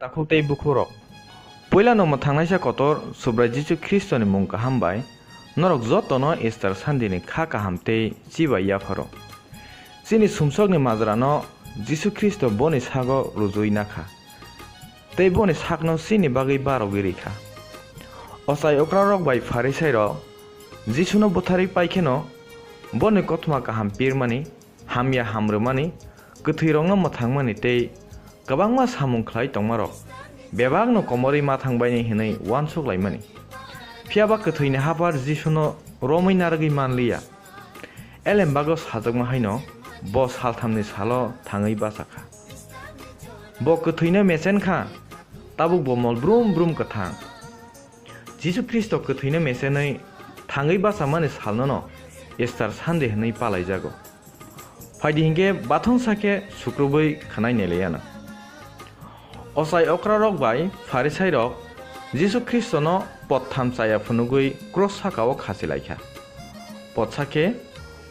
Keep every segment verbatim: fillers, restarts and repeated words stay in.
Takhuk tei bukhukrok, puilano mwthangnaisa kotor Subrai Jisu Khristoni mung kaham bai norok jotono Easter Sundayni kha kaham tei chibai yapharo. Chini sumsokni majrano Jisu Khristo boni sago rwjui nakha, tei boni sakno chini bagwi barogwi rikha. Ochai okrarok bai Pharisairok Jisuno butharwi paikheno boni kothoma kaham pirmani, hamya hamrwmani, kwthwirokno mwthangmani tei kwbangma samung khlai tongmarok bebakno komorwi ma thangbaini hwnwi uansuk laimani. Phiya ba kwthwini haphar Jisuno romwi narwgwi manliya. Elembago sajakma haino bo salthamni salo thangwi bacha kha. Bo kwthwino mechen kha, tabuk bo mol brum brum kwthang. Jisu Khristo kwthwino mechenwi thangwi bachamani salnono Easter Sunday hwnwi palaijago. Phaidi hinkhe bathongsa khe sukrubwi khwnai nailaiano. Ochai okrarok bai Pharisairok Jisu Khristono potham chaya phunugwi cross sakao khasi laikha. Potsa khe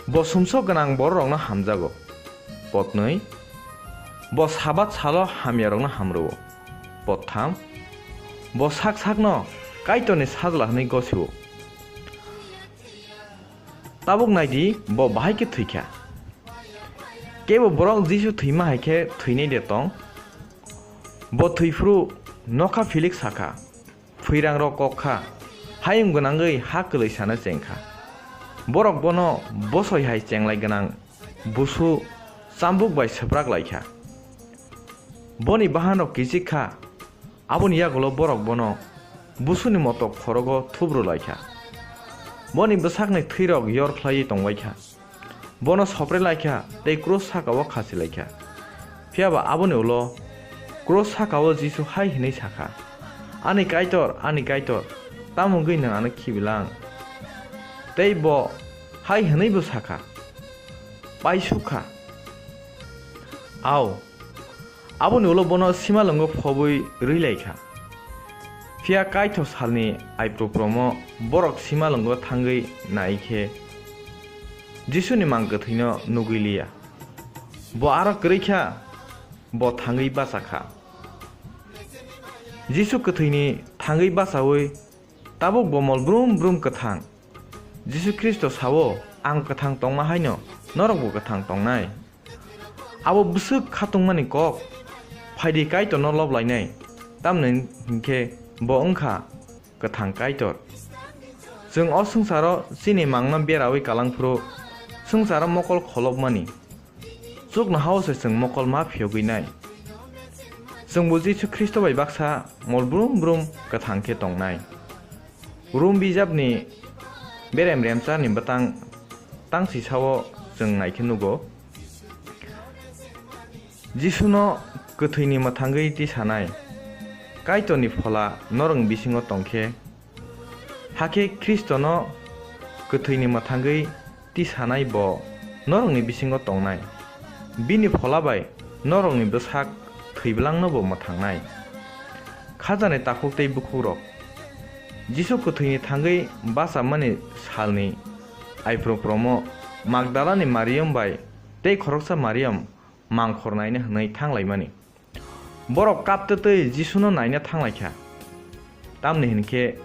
bo sumsok gwnang bororokno hamjago. Potnwi, bo Sabat salo hamyarokno hamrwo. Potham, bo sak sakno Kaitorni sajla hwnwi gosio. Tabuk nai di, bo bahai khe thwi kha. Kebo borok Jisu thwima hai khe thwinai de tong? Bo thwi phuru nokha philik sa kha, phwirangrok kok kha, hayung gwnangwi ha kwlwi sana cheng kha. Borok bono bosoi hai chenglai gwnang busu chambuk bai swprak lai kha. Boni bahanrok kichik kha, aboni yagulo borok bono busuni motok khorogo thup rw lai kha. Boni bwsakni thwirok yor khlaiwi tong bai kha. Bono sopre lai kha tei cross sakao khasi lai kha. Phiya ba aboni ulo cross sakao Jisu hai hwnwi sa kha, "Ani Kaitor, ani Kaitor, tamo wngwi nwng ano khibilang?" Tei bo hai hwnwibo sa kha, "Paisuk kha." Au, aboni ulo bono simalwngo phobwi rwi lai kha. Phiya Kaitor salni aipru promo borok simalwngo thangwi nai khe Jisuni mang kwthwino nugwi liya. Bo aro kwrwi kha, bo thangwi bacha kha. Jisu kwthwini thangwi bachaui tabuk bo mol brum brum kwthang. Jisu Khristo sao, "Ang kwthang tongma haino norokbo kwthang tongnai." Abo bwswk khatungmani kok, phaidi Kaitorno lob lainai, tamni hinkhe bo wng kha kwthang Kaitor. Chwng o swngcharo chini mangno beraui kalang phuru swngcharo mokol kholopmani chuknohao se chwng mokol ma phiyogwi nai. Chwngbo Jisu Khristo bai baksa mol brum brum kwthang khe tongnai. Rom bijapni berem remcharni bwtang tang sisao chwng nai khe nugo, Jisuno kwthwini mwthangwi tisanai Kaitorni Phola norokni bisingo tong khe, hakhe Khristono kwthwini mwthangwi tisanai bo norokni bisingo tongnai. Bini Phola bai norokni bwsak thwiblangnobo mwthangnai. Khajani takhuk tei bukhukrok, Jisu kwthwini thangwi bachamani salni aipru promo Magdalani Mariam bai tei khoroksa Mariam mangkhor naina hwnwi thang laimani. Borok kaptwtwi Jisuno naina thang lai kha. Tamni hwn khe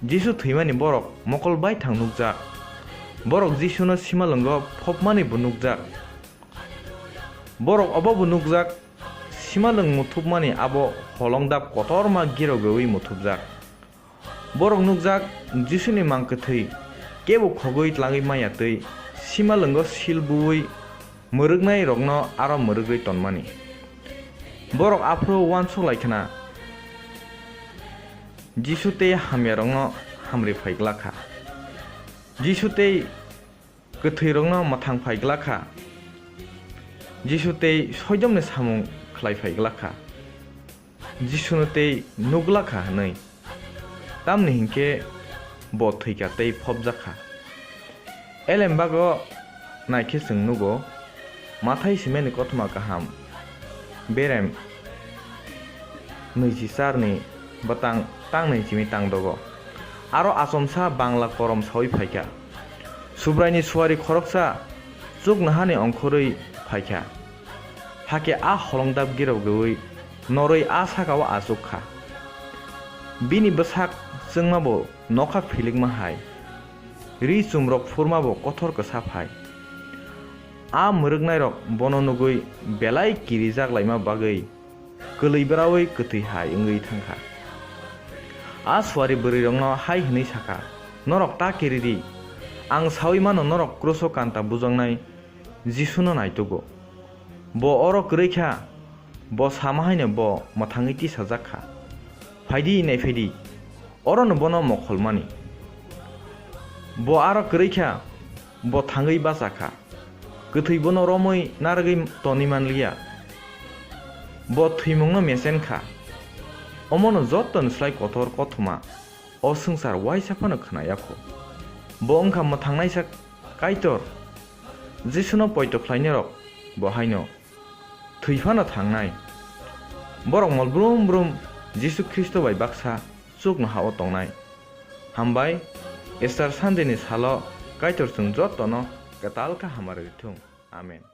Jisu thwimani borok mokol baithang nukjak. Borok Jisuno simalwngo phopmani bo nukjak. Borok obo bo nukjak, simalwng muthupmani abo holongdap kotorma girogwi muthupjak. Borok nukjak, Jisuni mang kwthwi kebo khogwi tlangwi manya twi simalwngo sil buwi mwrwknairokno aro mwrwgwi tonmani. Borok aphuru uansuk lai khna, Jisu tei hamyarokno hamri phai glak kha. Jisu tei kwthwirokno mwthang phai glak kha. Jisu tei soidomni samung khlai phai glak kha. Jisuno tei nuk glak kha hwnwi. Tamni hinkhe bo thwikha tei phobjak kha. Elembago naikhe chwng nugo, Mathai simani kothoma kaham, berem nwichi charni bwtang tangnwi simi tangdogo. Aro achomsa bangla korom saui phaikha. Subraini suari khoroksa chuknohani ongkhorwi phaikha. Hakhe a holongdap girogwi norwi a saka-o achuk kha. Bini bwsak chwngmabo nokha philikma hai, ri chumrok phurmabo kothor kwsa phai. A mwrwknairok bono nugwi belai kirijak laima bagwi kwlwi braui kwthwi hai wngwi thang kha. A suari bwrwirokno hai hwnwi sa kha, "Norok ta kiri di, ang saui mano norok kruso kanta bujaknai Jisuno naitugo. Bo oro kwrwi kha, bo sama haino bo mwthangwi tisajak kha. Phai di, nai phai di, orono bono mokholmani. Bo aro kwrwi kha, bo thangwi bacha kha. Kwthwi bono romwi narwgwi tonwi man liya. Bo thwimungno mechen kha. Omono jottoni slai kotor kothoma o swngchar uaisa phano khna ya kho. Bo wng kha mwthangnaisa Kaitor. Jisuno poito khlainairok bo haino thwi phano thangnai. Borok mol brum brum Jisu Khristo bai baksa chuknoha-o tongnai." Hambai, Easter Sunday ni salo Kaitor chwng jotono kwtal khe hamari rwthung. Amen.